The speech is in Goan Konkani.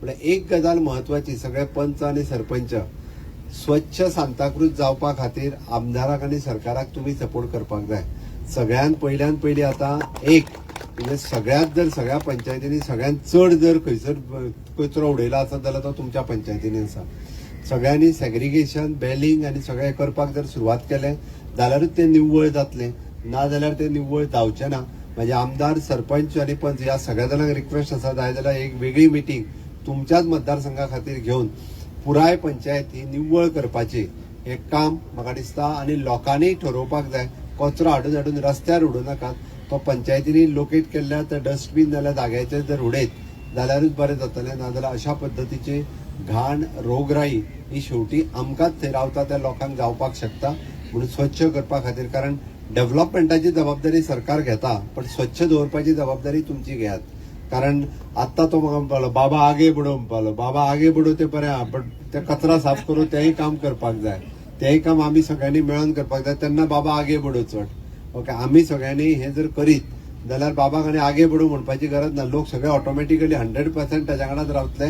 म्हळ्यार एक गजाल म्हत्वाची, सगळे पंच आनी सरपंच स्वच्छ सांताक्रूज जावपा खातीर आमदाराक आनी सरकाराक तुमी सपोर्ट करपाक जाय. सगळ्यान पयल्यान पयली आतां एक म्हणजे सगळ्यांत जर सगळ्या पंचायतींनी सगळ्यांत चड जर खंयसर कचरो उडयला आसत जाल्यार तो तुमच्या पंचायतींनी आसा. सगळ्यांनी सेग्रिगेशन, बेलिंग आनी सगळें करपाक जर सुरवात केलें जाल्यारूच तें निव्वळ जातलें, ना जाल्यार तें निव्वळ जावचें ना. म्हणजे आमदार, सरपंच आनी पंच ह्या सगळ्या जाणांक रिक्वेस्ट आसा, जाय जाल्यार एक वेगळी मिटींग तुमच्याच मतदारसंघा खातीर घेवन पुराय पंचायत ही निव्वळ करपाची हें काम म्हाका दिसता. आनी लोकांनी ठरोवपाक जाय, कचरो हाडून हाडून रस्त्यार उडोवं नाकात, तो पंचायतींनी लोकेट केल्ल्या त्या डस्टबीन जाल्यार जाग्याचेर जर उडयत जाल्यारूच बरें जातलें, नाजाल्यार अशा पद्दतीची घाण, रोगराई ही शेवटी आमकांच थंय रावता त्या लोकांक जावपाक शकता. म्हणून स्वच्छ करपा खातीर, कारण डेव्हलपमेंटाची जबाबदारी सरकार घेता पण स्वच्छ दवरपाची जबाबदारी तुमची घेयात. कारण आत्ता तो म्हाका म्हणपालो, बाबा आगे बडो म्हणपालो, बाबा आगे बडो ते बरें आहा, पण ते कचरा साफ करूं तेंय काम करपाक जाय, तेंय काम आमी सगळ्यांनी मेळोन करपाक जाय, तेन्ना बाबा आगे बडो चड. ओके, आमी सगळ्यांनी हें जर करीत जाल्यार बाबाक आनी आगे बडो म्हणपाची गरज ना, लोक सगळे ऑटोमॅटिकली 100% ताच्या वांगडाच रावतले.